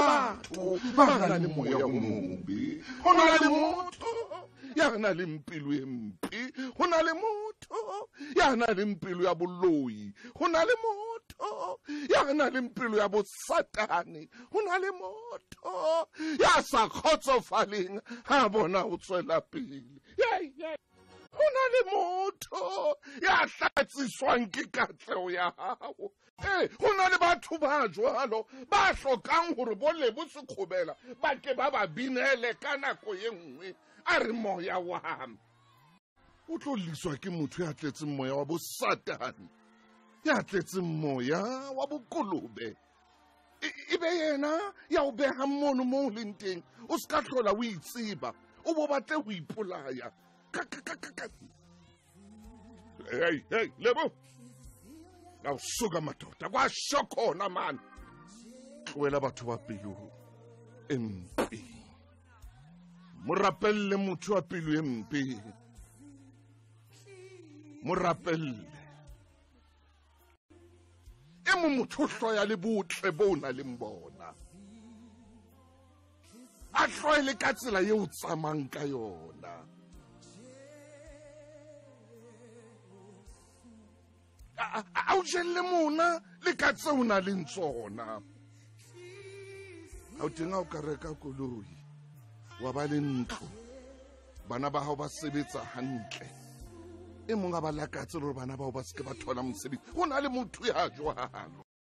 batho ba nang le moya o mobe. Ho na le motho ya nang le pelo e mpe. Ho na le motho ya nang le pelo ya boloi. Ho na le motho ya nang le pelo ya bosatane. Ho na le motho ya sa kgotsofaleng ha bona o tswela pele. Ho na le motho ya hlatsiswang ke katleho ya hao. Ho na le batho ba jwalo ba hlokang hore bo Lebo Sekgobela ba ke ba ba binele ka nako e nngwe. A re moya wa me o tlo liswa ke motho ya tletseng moya wa bosatane, ya tletseng moya wa bokolobe. E be yena ya o behang mono mo o leng teng, o se ka hlola o itseba, o bo batle ho ipolaya. Hey, hey, Lebo. Awusuka madoda, kwasho khona mani. Tlohela batho ba pelo e mpe. Mo rapelle motho wa pelo e mpe. Mo rapelle. E mong motho o hloya le botle bo o nang le bona. A hloye le ka tsela eo o tsamayang ka yona. A o jelle mona le ka tseo o nang le tsona. Ha o teng ha o ka reka koloi, wa ba le ntlo, bana ba hao ba sebetsa hantle. E mong a ba lakatse hore bana bao ba se ke ba thola mosebetsi. Ho na le motho ya jwalo.